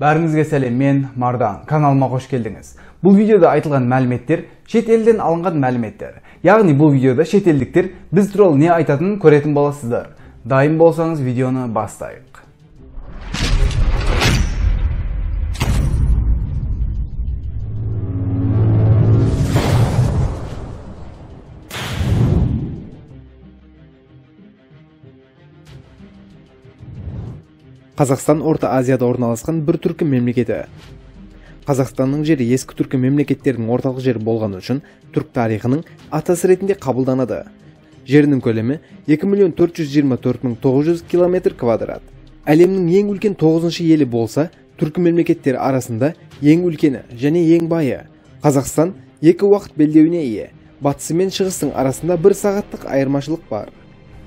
Бәріңізге сәлем, мен Мардан. Каналыма қош келдіңіз. Бұл видеода айтылған мәліметтер шет елден алынған мәліметтер. Яғни бұл видеода шетелдіктер біз туралы не айтатынын көретін боласыздар. Дайын болсаңыз видеоны бастайық. Қазақстан Орта Азияда орналасқан бір түркі мемлекеті. Қазақстанның жері ескі түркі мемлекеттерінің орталық жері болғаны үшін түрк тарихының атасы ретінде қабылданады. Жерінің көлемі 2 424 900 км квадрат. Әлемнің ең үлкен 9-шы елі болса, түркі мемлекеттері арасында ең үлкені және ең байы. Қазақстан екі уақыт белдеуіне ие. Батысы мен шығыстың арасында бір сағаттық айырмашылық бар.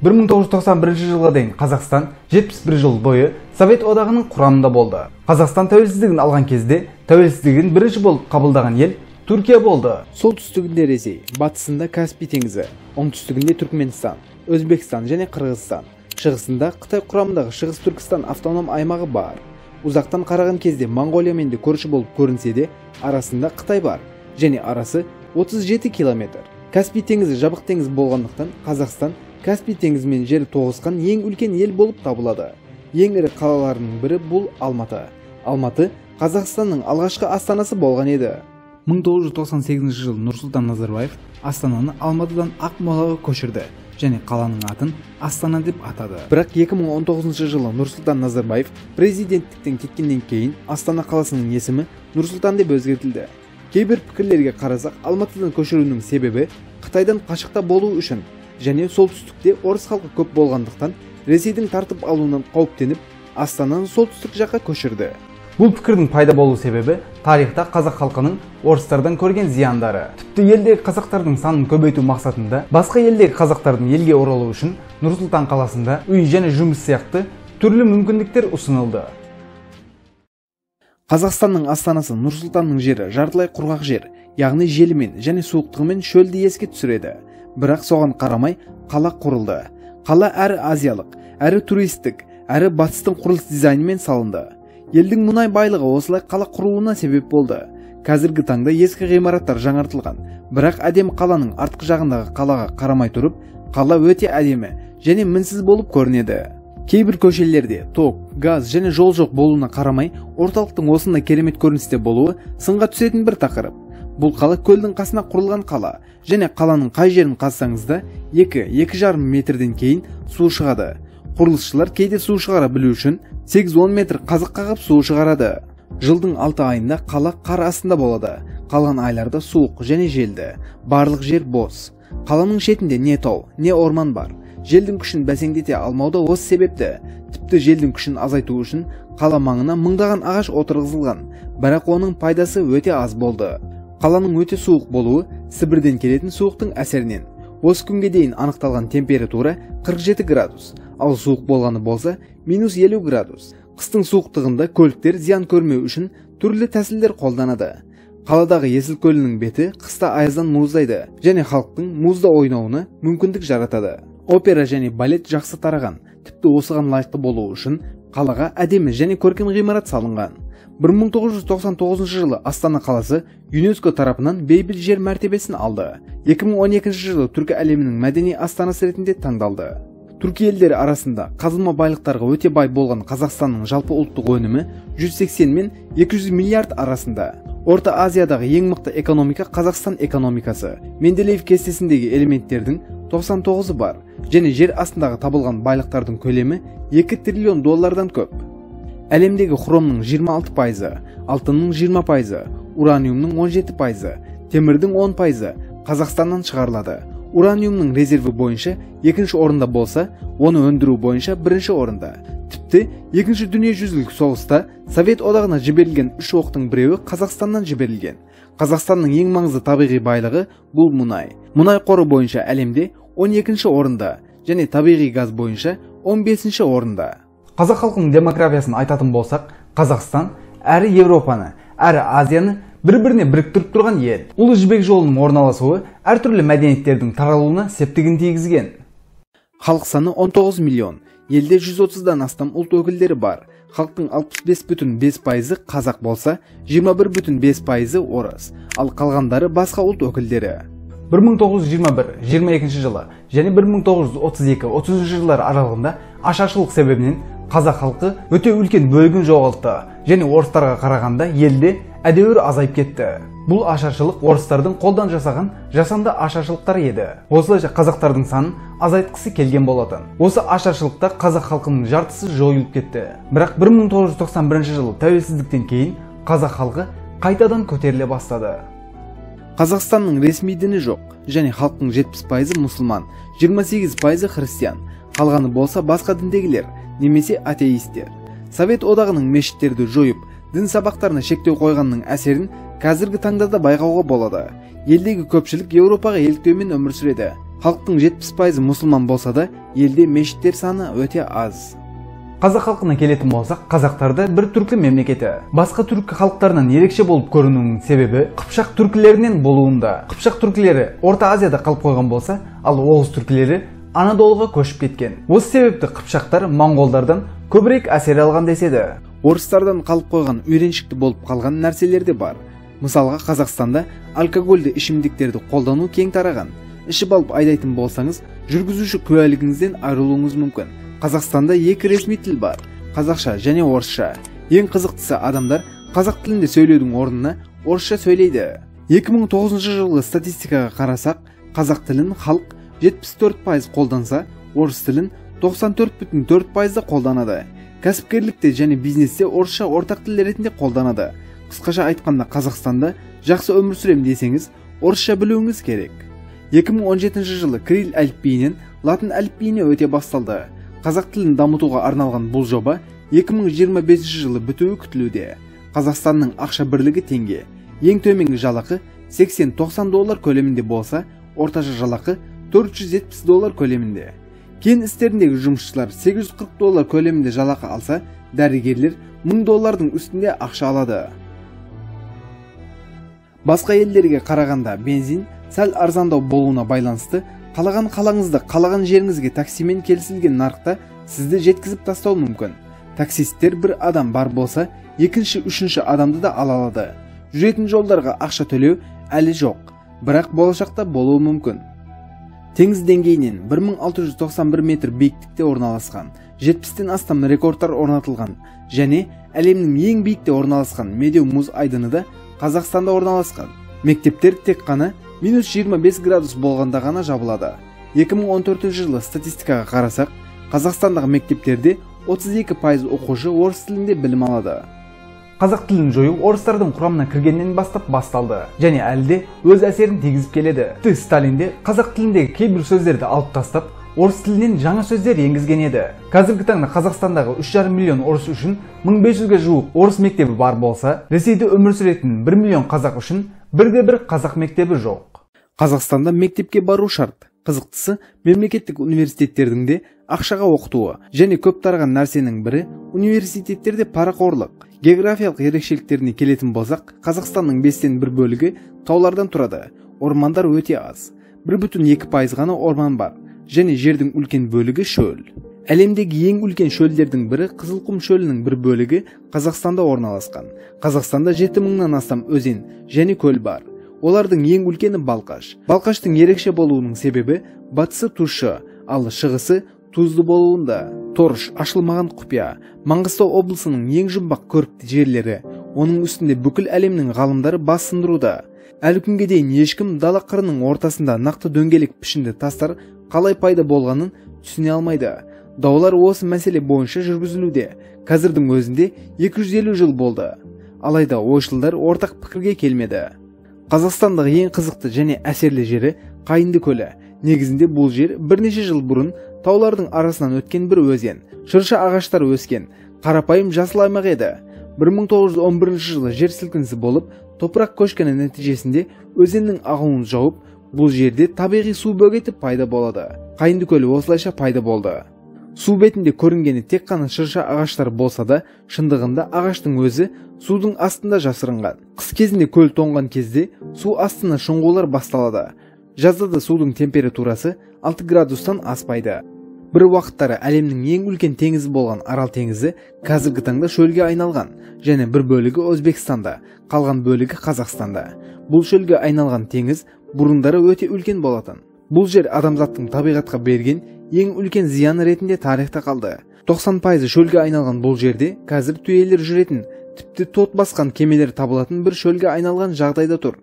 1991 жылға дейін Қазақстан 71 жыл бойы Совет Одағының құрамында болды. Қазақстан тәуелсіздігін алған кезде тәуелсіздігін бірінші болып қабылдаған ел Түркия болды. Солтүстігінде Ресей, батысында Каспий теңізі, оңтүстігінде Түркменстан, Өзбекстан және Қырғызстан, шығысында Қытай құрамындағы Шығыс Түркістан автоном аймағы бар. Ұзақтан қараған кезде Моңғолиямен де көрші болып көрінсе де, арасында Қытай бар және арасы 37 километр. Каспий теңізі жабық теңіз болғандықтан Қазақстан Каспий теңізімен жері тоғысқан ең үлкен ел болып табылады. Ең ірі қалаларының бірі бұл Алматы. Алматы Қазақстанның алғашқы астанасы болған еді. 1998 жылы Нұрсұлтан Назарбаев астананы Алматыдан Ақмолаға көшірді және қаланың атын Астана деп атады. Бірақ 2019 жылы Нұрсұлтан Назарбаев президенттіктен кеткеннен кейін Астана қаласының есімі Нұрсұлтан деп өзгертілді. Кейбір пікірлерге қарасақ, Алматыдан көшіруінің себебі Қытайдан қашықта болу үшін және солтүстікте орыс халқы көп болғандықтан Ресейдің тартып алуынан қауіптеніп, Астананы солтүстік жаққа көшірді. Бұл пікірдің пайда болу себебі тарихта қазақ халқының орыстардан көрген зияндары. Тіпті елдегі қазақтардың санын көбейту мақсатында басқа елдегі қазақтардың елге оралуы үшін Нұр-Сұлтан қаласында үй және жұмыс сияқты түрлі мүмкіндіктер ұсынылды. Қазақстанның астанасы Нұр-Сұлтанның жері жартылай құрғақ жер, яғни желімен және суықтығымен шөлді еске түсіреді. Бірақ соған қарамай қала құрылды. Қала әрі азиялық, әрі туристік, әрі батыстың құрылыс дизайнымен салынды. Елдің мұнай байлығы осылай қала құруына себеп болды. Қазіргі таңда ескі ғимараттар жаңартылған, бірақ әдемі қаланың артқы жағындағы қалаға қарамай тұрып, қала өте әдемі және мінсіз болып көрінеді. Кейбір көшелерде ток, газ және жол жоқ болуына қарамай, орталықтың осындай керемет көріністе болуы сынға түсетін бір тақырып. Бұл қала көлдің қасына құрылған қала және қаланың қай жерін қазсаңыз да 2-2,5 метрден кейін су шығады. Құрылысшылар кейде су шығара білу үшін 8-10 метр қазық қағып су шығарады. Жылдың 6 айында қала қар астында болады. Қалған айларда суық және желді. Барлық жер бос. Қаланың шетінде не тау, не орман бар. Желдің күшін бәсеңдете алмауда осы себепті. Тіпті желдің күшін азайту үшін қала маңына мыңдаған ағаш отырғызылған, бірақ оның пайдасы өте аз болды. Қаланың өте суық болуы Сібірден келетін суықтың әсерінен. Осы күнге дейін анықталған температура 47 градус, ал суық болғаны болса минус 50 градус. Қыстың суықтығында көліктер зиян көрмеу үшін түрлі тәсілдер қолданады. Қаладағы Есіл көлінің беті қыста аяздан мұздайды және халықтың мұзда ойнауына мүмкіндік жаратады. Опера және балет жақсы тараған, тіпті осыған лайықты болу үшін қалаға әдемі және көркем ғимарат салынған. 1999 жылы Астана қаласы ЮНЕСКО тарапынан бейбіт жер мәртебесін алды. 2012 жылы түркі әлемінің мәдени астанасы ретінде таңдалды. Түркі елдері арасында қазылма байлықтарға өте бай болған Қазақстанның жалпы ұлттық өнімі 180 мен 200 миллиард арасында. Орта Азиядағы ең мықты экономика Қазақстан экономикасы. Менделеев кестесіндегі элементтердің 99-ы бар және жер астындағы табылған байлықтардың көлемі 2 триллион доллардан көп. Әлемдегі хромның 26%, алтынның 20%, ураниумның 17%, темірдің 10% Қазақстаннан шығарылады. Ураниумның резерві бойынша екінші орында болса, оны өндіру бойынша бірінші орында. Тіпті екінші дүниежүзілік соғыста Совет Одағына жіберілген 3 оқтың біреуі Қазақстаннан жіберілген. Қазақстанның ең маңызды табиғи байлығы бұл мұнай. Мұнай қоры бойынша әлемде 12-ші орында және табиғи газ бойынша 15-ші орында. Қазақ халқының демографиясын айтатын болсақ, Қазақстан әрі Еуропаны, әрі Азияны бір-біріне біріктіріп тұрған ел. Ұлы Жібек жолының орналасуы әртүрлі мәдениеттердің таралуына септігін тигізген. Халық саны 19 миллион, елде 130-дан астам ұлт өкілдері бар. Халықтың 65,5%-ы қазақ болса, 21,5%-ы орыс, ал қалғандары басқа ұлт өкілдері. 1921-22 жылы және 1932-33 жылдар аралығында ашаршылық себебінен қазақ халқы өте үлкен бөлігін жоғалтты және орыстарға қарағанда елде әдеуір азайып кетті. Бұл ашаршылық орыстардың қолдан жасаған жасанды ашаршылықтары еді. Осылайша қазақтардың санын азайтқысы келген болатын. Осы ашаршылықта қазақ халқының жартысы жойылып кетті. Бірақ 1991 жылы тәуелсіздіктен кейін қазақ халқы қайтадан көтеріле бастады. Қазақстанның ресми діні жоқ және халықтың 70%-ы мұсылман, 28%-ы христиан, қалғаны болса басқа діндегілер немесе атеистер. Совет одағының мешіттерді жойып, дін сабақтарына шектеу қойғанның әсерін қазіргі таңда да байқауға болады. Елдегі көпшілік Еуропаға еліктеумен өмір сүреді. Халықтың 70%-ы мұсылман болса да, елде мешіттер саны өте аз. Қазақ халқына келетін болсақ, қазақтарды бір түркі мемлекеті. Басқа түркі халықтарынан ерекше болып көрінуінің себебі қыпшақ түркілерінен болуында. Қыпшақ түркілері Орта Азияда қалып қойған болса, ал оғыз түркілері Анадолыға көшіп кеткен. Осы себепті қыпшақтар моңғолдардан көбірек әсер алған деседі. Орыстардан қалып қойған үйреншікті болып қалған нәрселер де бар. Мысалға, Қазақстанда алкогольді ішімдіктерді қолдану кең тараған. Ішіп алып айдайтын болсаңыз, жүргізуші куәлігіңізден айырылуыңыз мүмкін. Қазақстанда екі ресми тіл бар: қазақша және орысша. Ең қызықтысы, адамдар қазақ тілінде сөйлеудің орнына орысша сөйлейді. 2009 жылғы статистикаға қарасақ, қазақ тілін халық 74% қолданса, орыс тілін 94,4% қолданады. Кәсіпкерлікте және бизнесте орысша ортақ тіл ретінде қолданады. Қысқаша айтқанда, Қазақстанда жақсы өмір сүрем десеңіз, орысша білуіңіз керек. 2017 жылы кирилл әліпбиінен латын әліпбиіне өте басталды. Қазақ тілін дамытуға арналған бұл жоба 2025 жылы бітуі күтілуде. Қазақстанның ақша бірлігі теңге. Ең төменгі жалақы 80-90 доллар көлемінде болса, орташа жалақы 470 доллар көлемінде. Кен істеріндегі жұмысшылар 840 доллар көлемінде жалақы алса, дәрігерлер 1000 доллардың үстінде ақша алады. Басқа елдерге қарағанда бензин сәл арзандау болуына байланысты қалаған қалаңызда, қалаған жеріңізге таксимен келісілген нарықта сізді жеткізіп тастауы мүмкін. Таксисттер бір адам бар болса, екінші, үшінші адамды да ала алады. Жүретін жолдарға ақша төлеу әлі жоқ, бірақ болашақта болуы мүмкін. Теңіз деңгейінен 1691 метр биіктікте орналасқан, 70-тен астам рекордтар орнатылған және әлемнің ең биікте орналасқан Медеу мұз айдыны да Қазақстанда орналасқан. Мектептер тек қана минус 25 градус болғанда ғана жабылады. 2014 жылы статистикаға қарасақ, Қазақстандағы мектептерде 32% оқушы орыс тілінде білім алады. Қазақ тілін жою орыстардың құрамына кіргеннен бастап басталды және әлі де өз әсерін тигізіп келеді. Тіпті Сталин де қазақ тіліндегі кейбір сөздерді алып тастап, орыс тілінен жаңа сөздер енгізген еді. Қазіргі таңда Қазақстандағы 3,5 миллион орыс үшін 1500-ге жуық орыс мектебі бар болса, Ресейде өмір сүретін 1 миллион қазақ үшін бірде-бір қазақ мектебі жоқ. Қазақстанда мектепке бару шарт. Қызықтысы, мемлекеттік университеттердің де ақшаға оқытуы және көп тараған нәрсенің бірі университеттерде парақорлық. Географиялық ерекшеліктеріне келетін болсақ, Қазақстанның 1/5 бөлігі таулардан тұрады. Ормандар өте аз. 1,2% ғана орман бар және жердің үлкен бөлігі шөл. Әлемдегі ең үлкен шөлдердің бірі Қызылқұм шөлінің бір бөлігі Қазақстанда орналасқан. Қазақстанда 7000-нан астам өзен және көл бар. Олардың ең үлкені Балқаш. Балқаштың ерекше болуының себебі батысы тұщы, ал шығысы тұзды болуында. Торыш ашылмаған құпия. Маңғыстау облысының ең жұмбақ көрікті жерлері. Оның үстінде бүкіл әлемнің ғалымдары бас сындыруда. Әлі күнге дейін ешкім дала қырының ортасында нақты дөңгелек пішінді тастар қалай пайда болғанын түсіне алмайды. Даулар осы мәселе бойынша жүргізілуде. Қазірдің өзінде 250 жыл болды. Алайда ойшылдар ортақ пікірге келмеді. Қазақстандағы ең қызықты және әсерлі жері Қайынды көлі. Негізінде бұл жер бірнеше жыл бұрын таулардың арасынан өткен бір өзен. Шырша ағаштары өскен, қарапайым жасыл аймақ еді. 1911 жылы жер сілкінісі болып, топырақ көшкіні нәтижесінде өзеннің ағуын жауып, бұл жерде табиғи су бөгеті пайда болады. Қайынды көлі осылайша пайда болды. Су бетінде көрінгені тек қана шырша ағаштары болса да, шындығында ағаштың өзі судың астында жасырынған. Қыс кезінде көл тоңған кезде су астына шұңғулар басталады. Жазда да судың температурасы 6 градустан аспайды. Бір уақыттары әлемнің ең үлкен теңізі болған Арал теңізі қазіргі таңда шөлге айналған және бір бөлігі Өзбекстанда, қалған бөлігі Қазақстанда. Бұл шөлге айналған теңіз бұрындары өте үлкен болатын. Бұл жер адамзаттың табиғатқа берген ең үлкен зияны ретінде тарихта қалды. 90% шөлге айналған бұл жерде қазір түйелер жүретін, тіпті тот басқан кемелер табылатын бір шөлге айналған жағдайда тұр.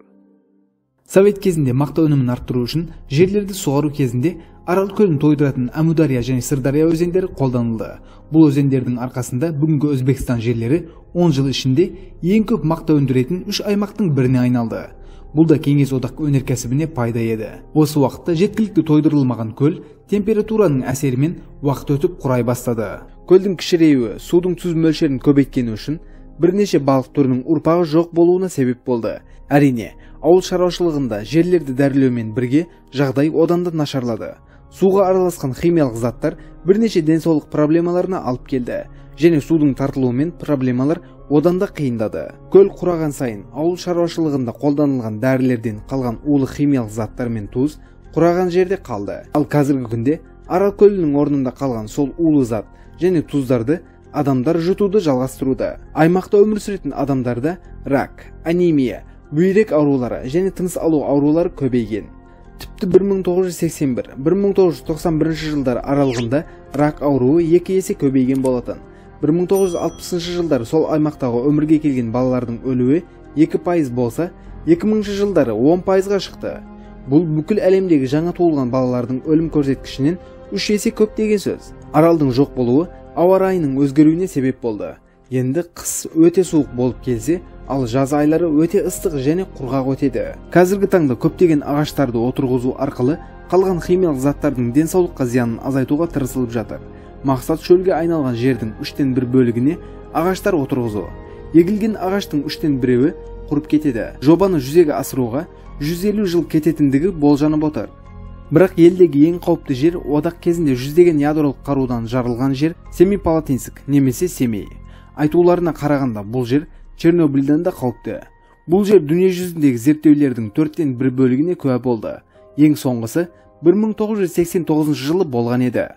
Совет кезінде мақта өнімін арттыру үшін жерлерді суару кезінде Арал көлін тойдыратын Әмудария және Сырдария өзендері қолданылды. Бұл өзендердің арқасында бүгінгі Өзбекстан жерлері 10 жыл ішінде ең көп мақта өндіретін 3 аймақтың біріне айналды. Бұл да Кеңес одақ өнеркәсібіне пайда еді. Осы уақытта жеткілікті тойдырылмаған көл температураның әсерімен уақыт өтіп құрай бастады. Көлдің кішіреюі судың тұз мөлшерін көбейткені үшін бірнеше балық түрінің ұрпағы жоқ болуына себеп болды. Әрине, ауыл шаруашылығында жерлерді дәрілеумен бірге жағдай одан да нашарлады. Суға араласқан химиялық заттар бірнеше денсаулық проблемаларына алып келді және судың тартылуымен проблемалар одан да қиындады. Көл құраған сайын ауыл шаруашылығында қолданылған дәрілерден қалған улы химиялық заттар мен тұз құраған жерде қалды. Ал қазіргі күнде Арал көлінің орнында қалған сол улы зат және тұздарды адамдар жұтуды жалғастыруда. Аймақта өмір сүретін адамдарда рак, анемия, бүйрек аурулары және тыныс алу аурулары көбейген. Тіпті 1981-1991 жылдар аралығында рак ауруы 2 есе көбейген болатын. 1960 жылдары сол аймақтағы өмірге келген балалардың өлуі 2% болса, 2000 жылдары 10%-ға шықты. Бұл бүкіл әлемдегі жаңа туылған балалардың өлім көрсеткішінен 3 есе көп деген сөз. Аралдың жоқ болуы ауа райының өзгеруіне себеп болды. Енді қыс өте суық болып келсе, ал жаз айлары өте ыстық және құрғақ өтеді. Қазіргі таңда көптеген ағаштарды отырғызу арқылы қалған химиялық заттардың денсаулыққа зиянын азайтуға тырысылып жатыр. Мақсат шөлге айналған жердің 1/3 бөлігіне ағаштар отырғызу. Егілген ағаштың 1/3-і құрып кетеді. Жобаны жүзеге асыруға 150 жыл кететіндігі болжанып отыр. Бірақ елдегі ең қауіпті жер одақ кезінде жүздеген ядролық қарудан жарылған жер Семипалатинск немесе Семей. Айтуларына қарағанда бұл жер Чернобыльдан да қауіпті. Бұл жер дүние жүзіндегі зерттеулердің 1/4 бөлігіне куә болды. Ең соңғысы 1989 жылы болған еді.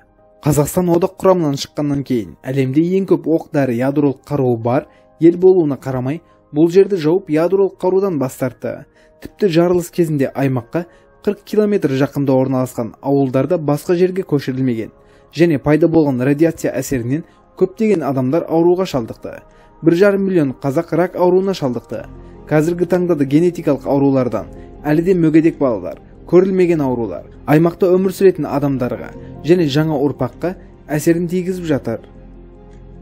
Қазақстан одақ құрамынан шыққаннан кейін әлемде ең көп оқ-дәрі ядролық қаруы бар ел болуына қарамай, бұл жерді жауып ядролық қарудан бас тартты. Тіпті жарылыс кезінде аймаққа 40 километр жақында орналасқан ауылдарда басқа жерге көшірілмеген және пайда болған радиация әсерінен көптеген адамдар ауруға шалдықты. 1,5 миллион қазақ рак ауруына шалдықты. Қазіргі таңда да генетикалық аурулардан әлі де мүгедек балалар, көрілмеген аурулар аймақта өмір сүретін адамдарға және жаңа ұрпаққа әсерін тигізіп жатыр.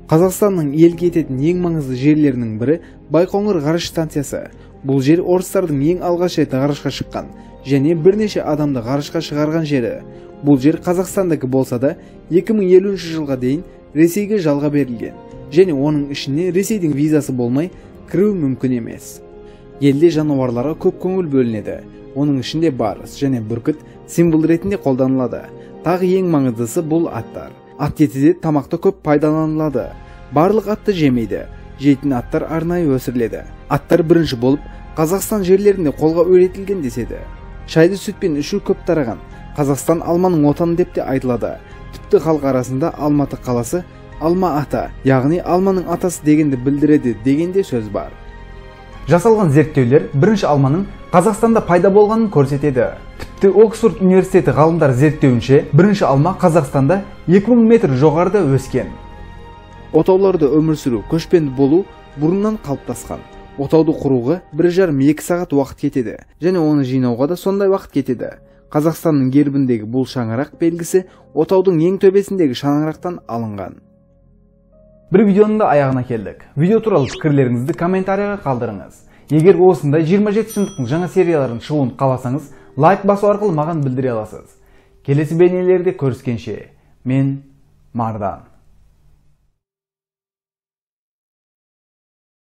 Қазақстанның елге ететін ең маңызды жерлерінің бірі Байқоңыр ғарыш станциясы. Бұл жер орыстардың ең алғаш рет ғарышқа шыққан және бірнеше адамды ғарышқа шығарған жері. Бұл жер Қазақстандікі болса да 2050 жылға дейін Ресейге жалға берілген және оның ішіне Ресейдің визасы болмай кіру мүмкін емес. Елде жануарларға көп көңіл бөлінеді. Оның ішінде барыс және бүркіт символ ретінде қолданылады. Тағы ең маңыздысы бұл аттар. Ат еті де тамақта көп пайдаланылады. Барлық атты жемейді. Жейтін аттар арнайы өсіріледі. Аттар бірінші болып Қазақстан жерлерінде қолға үйретілген деседі. Шайды сүтпен ішу көп тараған. Қазақстан алманың отаны деп те айтылады. Тіпті халық арасында Алматы қаласы Алма ата, яғни алманың атасы дегенді білдіреді деген де сөз бар. Жасалған зерттеулер бірінші алманың Қазақстанда пайда болғанын көрсетеді. Тіпті Оксфорд университеті ғалымдар зерттеуінше, бірінші алма Қазақстанда 2000 метр жоғарыда өскен. Отауларда өмір сүру, көшпенді болу бұрыннан қалыптасқан. Отауды құруға 1,5-2 сағат уақыт кетеді және оны жинауға да сондай уақыт кетеді. Қазақстанның гербіндегі бұл шаңырақ белгісі отаудың ең төбесіндегі шаңырақтан алынған. Бір видеоның да аяғына келдік. Видео туралы пікірлеріңізді комментарияға қалдырыңыз. Егер осындай 27 шындықтың жаңа серияларын шығуын қаласаңыз, лайк басу арқылы маған білдіре аласыз. Келесі бейнелерде көріскенше, мен Мардан.